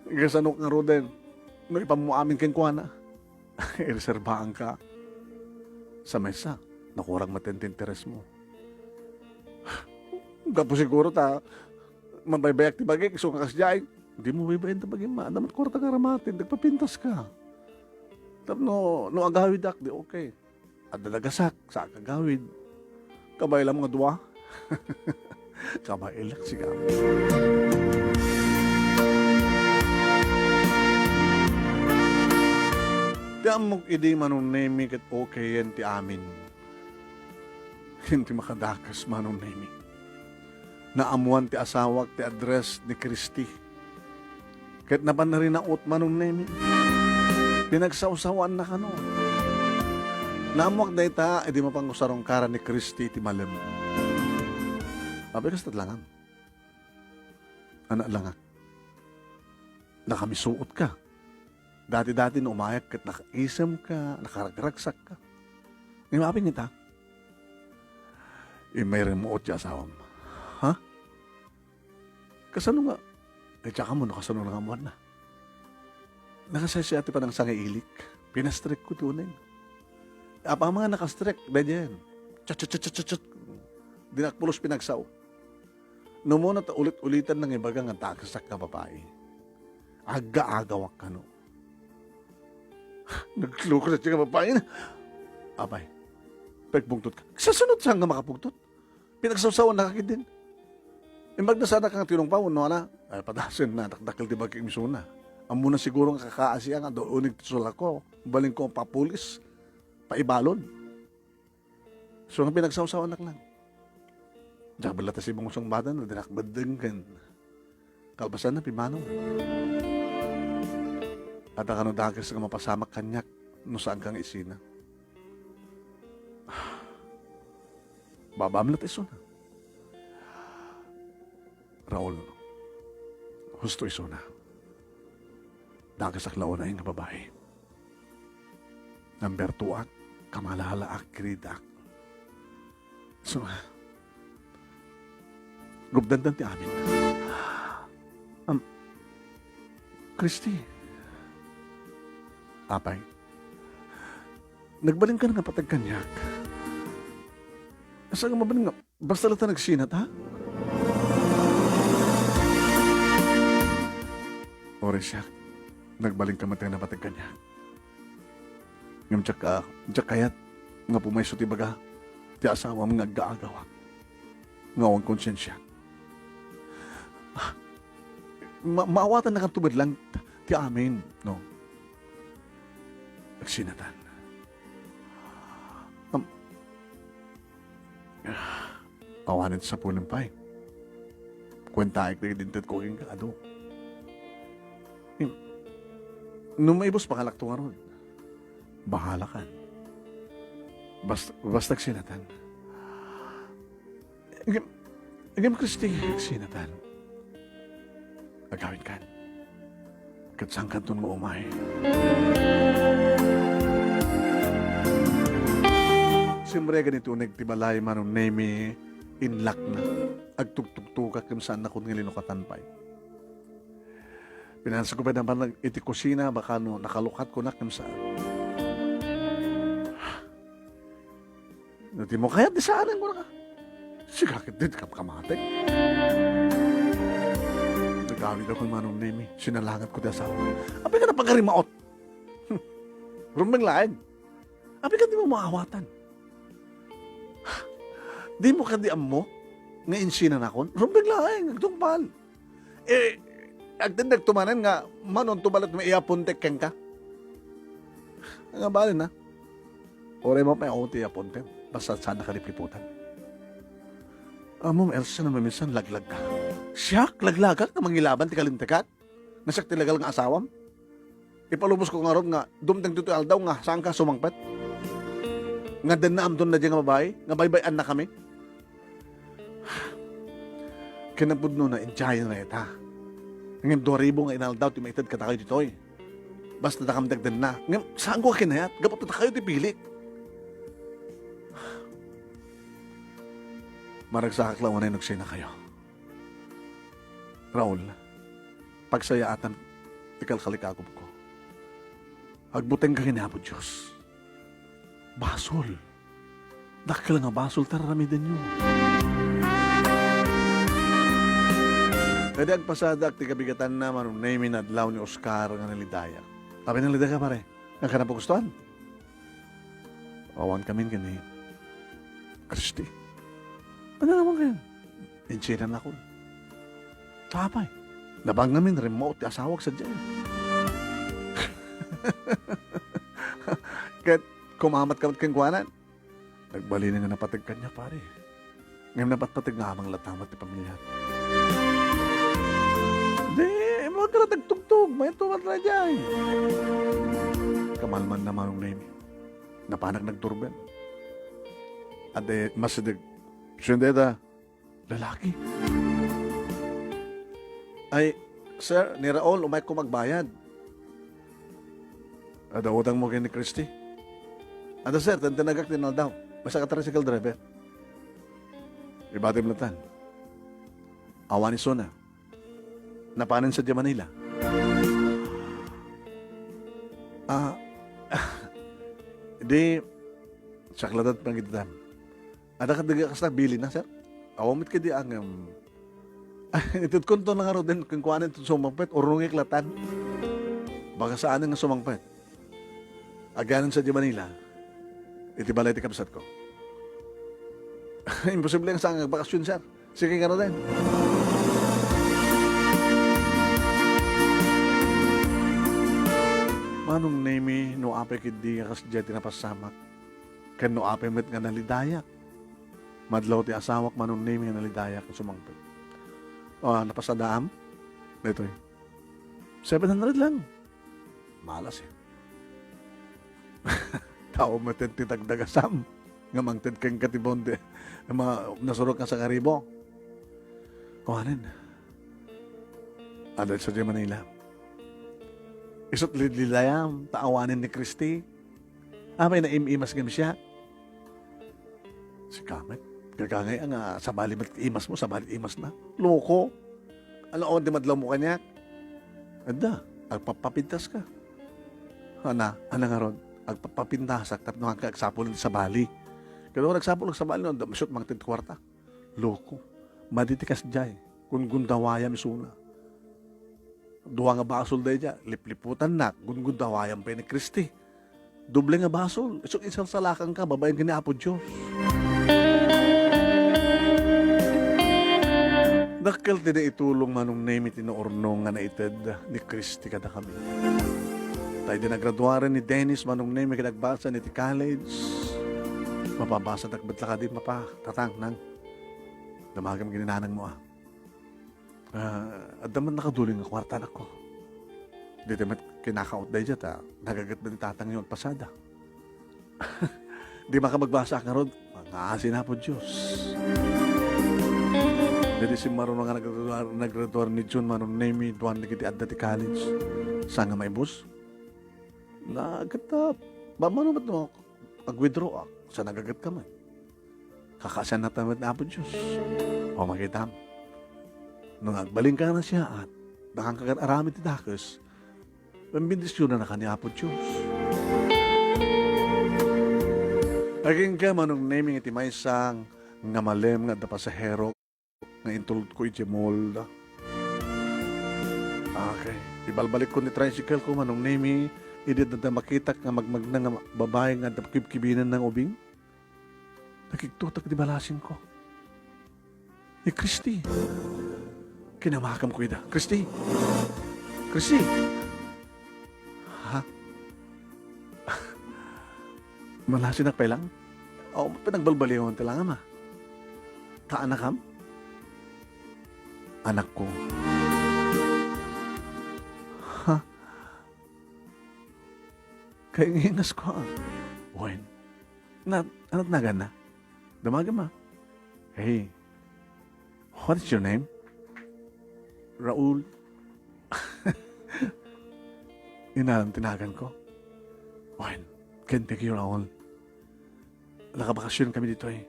Kasano ngaruden no ipammo amin kenkuana? Ireserbaanka. Sa maysa, nakurang met ti interesmo. Gapu siguro ta mabaybayak ti bagik, isu nga kasdiay. Dimo baybayen ti bagim, adda met kuarta nga aramaten, nagpapintaska. Tapno, no agawidak, di okay. Adda nagasak, saan nga agawid. Kabaelam nga dua. Kabaelak, sika. Ti ammok idi, Manong Nemi, ket okayen ti amin. Ken ti makadakes, Manong Nemi. Naammoan ti asawak ti address ni Christy. Ket napan narinaut, Manong Nemi. Pinagsawsawaanna kano. Naammoak dayta idi mapangusaron kara ni Christy iti malem. Apay, kasta langam. Anak langak. Nakamisuotka. Dati-dati no umayak ket nakaisemka, nakaragragsakka. Ngem apay ngata? Immay rimmuot ti asawam. Ha? Kasano nga? Eh, tsaka mo no kasano nga ammoanna. Nakasaysayaat ti panangsangailik. Pinastrekko ti uneg. Apay nga nakastrek, daydiay. Chat, chat, chat, chat, chat. Dinak pulos pinagsao. No muna ta ulit-ulitan nangibaga nga dakesakka babai. Aggaagawak kano. Naglukos ti nga babai na. Apay, pagpungtot ka. Sasunod saan nga makapungtot? Pinagsawsawan na ka ketdin. Imbag na sana kang tinungpaw, no, ana? Ay, padasen na, dakdakkel ti bagik misuna. Ammo na siguro nga kakaasian nga, do, unig ti sulako. Balin ko papulis. Paibalon. So, nga pinagsawsawanak lang. Diak bella ta simangusangbatan, no, dinak beddeng ken kalpasanna, pimmanaw. Adda kano dakes nga mapasamak kaniak no saanka nga isina. Babaam la ta isuna. Raul, husto isuna. Dakesak la unay nga babai. Nambertuak, kamalalaak, kiritak. So, gubdandan ti amin. Am, Christy. Apay, nagbalinka nga patag kaniak. Asa nga mabalin nga Basta latta nagsinata? Uray siak, nagbalinka met nga napateg kaniak. Ngem diak, diak kayat nga pumayso ti ibaga ti asawam nga aggaagawak nga awan konsensia. Ah, ma-, maawatannakanto met lang ti amin, no? Agsinatan. Am-, Awanen sapulen pay. Kuentaek dagiti intedko kenka, adu. Ngem, no maibus, pangalakto ngarud. Bahalakan. Bas-, basta agsinatan. Ngem, ngem, Christy, agsinatan. Agawidkan. Ket saankanton nga umay. Simregen iti uneg ti balay, Manong Nemi, inlakna. Agtugtugtugak ngem saannakon nga linukatan pay. Pinaansko pay napan iti kusina, baka no nakalukat kunak ngem saan. No dimo kayat, di saanen, kunaka. Sika ket di ti kamkamatek. Nagawidakon, Manong Nemi, sinalangatko ti asawa. Apay nga napagarimaot? Hmm. Rumbeng laeng. Apay ket dimo maawatan? Dimo kadi ammo nga insinanakon? Rumbeng laeng, agtungpal. Eh, agtindek to manen nga, manonto balet nga iapontek kenka? Nga bali na. Uray mo pay ti iapontek, basta saan nakalipliputan. Ammom, Elsa, no maminsan laglagka. Siak, laglagak nga mangilaban ti kalintegak? Nga siak ti legal nga asawam? Ipalubos ko ngarud nga dumteng ditoy aldaw nga saanka sumangpet? Nga denna amdonna diay nga babai, nga baybay-annakami? Kinapudnona, idiayenna ita. Ngem dua ribu nga inaldaw ti maited kadakayo ditoy. Basta dakami dagdenna. Ngem saanko a kinayat, gapu ta dakayo ti pilik. Maragsakak la unay no agsenakayo. Raul, pagsayaatan ti kalkalikagumko. Agbutengka ken Apo Dios. Basol. Dakkel nga basol ti ar-aramidenyo. Kadi agpasadak ti kabigatanna, Manong Nemy, nga adlaw ni Oscar nga nalidayak. Apay nalidayak, pare? Nga kanapugustuan? Awan kamin ken ni Christy. Ania ngamin kayo? Insinanakon. Apay? Nabang ngamin, rimmaw ti asawak sadiay. Ket kumamat ka met kenkuana. Nagbalin nga napateg kaniak, pare. Ngem napatpateg nga amang latta met ti pamiliana. Di, immawatda la agtugtog, maitumat la diay. Kamalmanna, Manong Nemy. Napanak nagdurbeng. Adi, masideg. Sino dayta? Lalaki. Ay, sir, ni Raul, umayko magbayad. Adda utangmo ken ni Christy? Adda, sir, tintinagak ti inaldaw. Basta ka tricycle driver. Ibatim latan. Awan isuna. Napanen sadiay Manila. Ah, di, sakladat pang iti dam. Adda kadagiti kasta, bilinna, sir? Awan met kadi angem. Itedkonto na ngaruden kenkuana ti sumangpet, urnongek latan. Baka saanen nga sumangpet. Agyanan sadiay Manila, iti balay ti kabsatko. Imposible nga saan nga agbakasyon, sir. Sige, ngaruden. Manong Nemy, no apay ketdi nga kasdiay ti napasamak, ken no apay met nga nalidayak. Madlaw ti asawak, Manong Nemy, nga nalidayak nga sumangpet. Ah, napasadaam? Daytoy. Seven hundred lang. Malas, eh. Tao met ti dagdagasam nga mangted kenka ti bonde. Ma-, nasurok nga sangaribo. Awanen. Adda sadiay Manila. Isut' lidlidayam, ta awanen ni Christy. Apay, naim-imas ngem siak? Sika met, gagangay nga sabali met imasmo, sabali imasna. Loko. Ania, awan ti madlawmo kaniak? Adda, agpappapintaska. Ania, ania ngarud, agpappapintasak tapno kaanka agsapul iti sabali. Ket no agsapul ti sabali, no, adda, masiot mangted kuarta. Loko. Madi ti kasdiay. Gungundawayam isuna. Dua nga basol daydiay, lipliputannak, gungundawayam pay ni Christy. Doble nga basol, isu ti insalsalakanka babaen ken ni Apo Dios. Dakkel ti naitulong, Manong Nemy, ti naurnong nga naited ni Christy kadakami. Ta idi nagraduaren ni Dennis, Manong Nemy, ket agbasan iti college, mapabasadak met la kadi, mapa, tatang, nang. Damagem ken ni nanangmo, a. Ah, adda met nakaduling nga kuarta, anakko. Dita met kinakaot daydiay ta nagaget met ni tatangyo agpasada. Dima ka magbasa ngarud, nga asi ni Apo Dios. Daydi simmaruno nga naggraduar, naggraduar ni June, Manong Nemy, duan dagiti adda ti college. Saan nga maibus? Nagaget, ah, mamano met no ag-withdraw, ah, sa nagaget ka met. Kakaasiannak met ni Apo Dios. O, makitam. No agbalinka nga nasiaat, dakes nga aramid ti dakes, benbendisionannaka ni Apo Dios. Agingga, Manong Nemy, iti maysa nga malem nga adda pasahero nga intulodko idiay mall. Okay. Ibalbalikko ni tricycle ko, Manong Nemy, Idi adda makitak nga magmagna nga babai nga adda kibkibinanna nga ubing, nakigtotek ti balasingko. Ni Christy. Kinamakam ko ida. Christy! Christy! Ha? Malasinak pay lang? O, pinagbalbaliwan ti langam, a. Ta anakam? Anakko. Ha? Kaingingasko, a. Wen. Na, anat naganna? Damagam, a. Hey, what is your name? Raul. Inalem ti naganko. Wen, ken thank you, Raul. Nakabakasyon kami ditoy.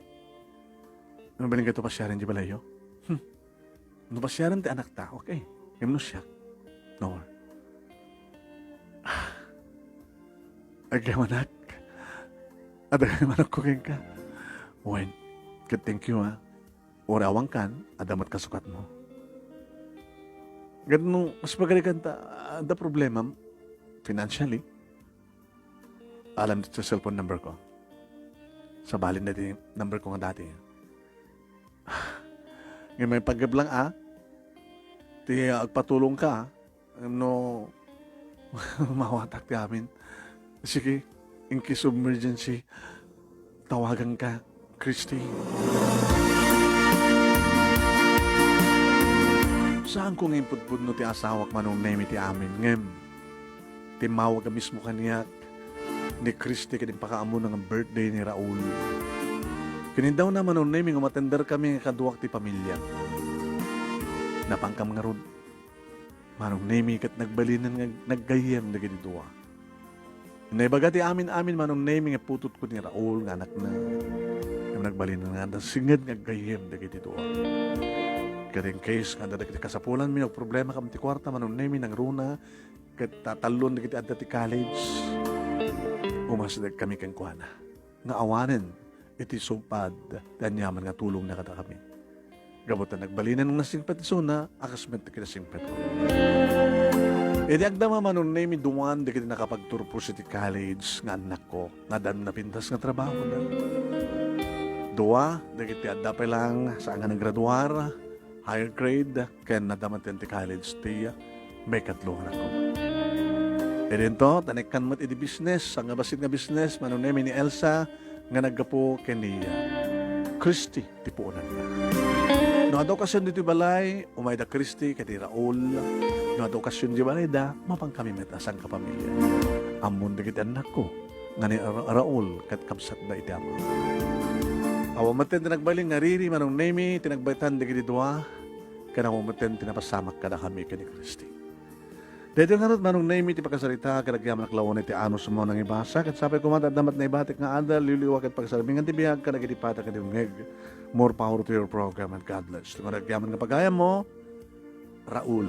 Mabalin kayo pasiaren ti balayyo? Hmm. No pasiaren ti anakta, okay. Ngem no siak, no. Ah. Agyamanak. Adda kami manokko kenka. Wen, ket thank you, a. Uray awankan, adda met kasukatmo. Ket no, mas pagarikan ta, adda problemam, financially. Alam ti cellphone number ko. Sabalin na ti number ko nga dati. Ngem may paggeblang, a, ti agpatulongka, a, no mawatak ti amin. Sige, in case of emergency, tawaganka, Christy. Saanko nga impudpudno ti asawak, Manong Nemi, ti amin, ngem timmawag a mismo kaniak ni Christy ket impakaammona nga birthday ni Raul. Ken indawna, Manong Nemi, nga umatenderkami nga kaduak ti pamiliak. Napankam ngarud, Manong Nemi, ket nagbalinen nga naggayyem dagiti dua. Naibaga ti amin-amin, Manong Nemi, nga putotko ni Raul nga anakna. Ngem nagbalinen nga nasinged nga aggayyem dagiti dua. Ket in case nga adda dagiti kasapulanmi o problemakam ti kuarta, Manong Nemi, nangruna, ket tatallon dagiti adda ti college, umasdek kami kenkuana nga awanen iti sungpad ti aniaman nga tulongna kadakami. Gapu ta nagbalinen nga nasingpet isuna, a kas met ti kinasingpetko. Idi agdama, Manong Nemi, duan dagiti nakapagturpos iti college nga annakko nga addan napintas nga trabaho. Dua dagiti adda pay lang saan nga naggraduar, higher grade, ken nadda met ti college ti maikatlo nga anakko. Idinto, tanikkan met idi business, saan nga bassit nga business, Manong Nemi, ni Elsa, nga naggapu ken ni Christy ti puonanna. No adda okasion ditoy balay, umay da Christy ken ni Raul. No adda okasion di balayda, mapan kami met a sangkapamilya. Ammon dagiti annakko nga ni Ra-, Raul ket kabsatda iti ama. Awan met ti nagbalin nga riri, Manong Nemi, ti nagbaytan dagiti dua, ken awan met ti napasamak kadakami ken ni Christy. Daytoy ngarud, Manong Nemi, ti pakasarita, ket agyamanak lawen iti anusmo a nangibasa, ket sapay koma ta adda met naibatik nga adal, liwliwa ket pagsarmingan ti biag kadagiti patay ken di umngeg. More power to your program and God bless. Ket agyaman nga pagayammo, Raul.